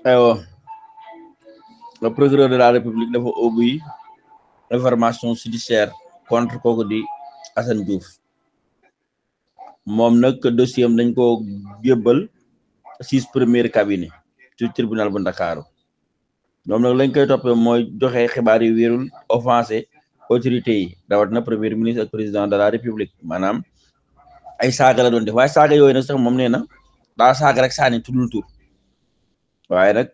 aywa le procureur de la République dafa ubbi information judiciaire contre kooku di Assane Diouf moom nag dossier am dañ ko jébbal 6 premier cabinet ci tribunal bu Ndakaaru ñoom nag lañ koy toppee mooy joxe xibaar yu wérul offensé autorité yi rawatina premier ministre ak président de la République maanaam ay saaga la doon def waaye saaga yooyu nag sax moom nee na daa saaga rek saani tuddul tur waaye nag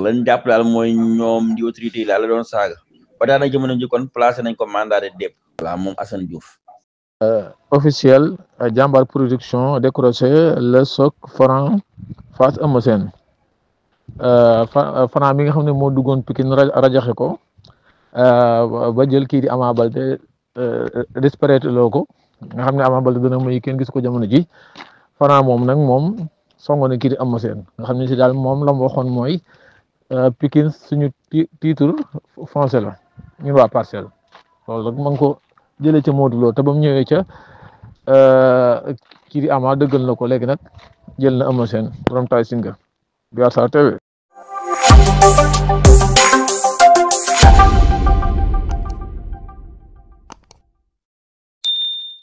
lañ jàpp daal mooy ñoom di autorité yi daal la doon saaga ba daana jamono ji kon placé nañ ko mandat de dépôt voilà moom Assane Diouf. Officiel Jambar Production décroché le choc franc face Eumeu Sène franc mi nga xam ne moo duggoon Pikine rajaxe ko ba jël kii di Ama Baldé disparaître loo ko nga xam ne Ama Baldé dana muy kenn gis ko jamono ji franc moom nag moom songo na kii di Eumeu Sène nga xam ne si daal moom la mu waxoon mooy Pikine suñu titre foncier la ñun waa Parcelles loolu nag ma ngi ko jëlee ca Modou Lo te ba mu ñëwee ca kii di Ama dëggal na ko léegi nag jël na Eumeu Sène borom taay singa bi Wassare TV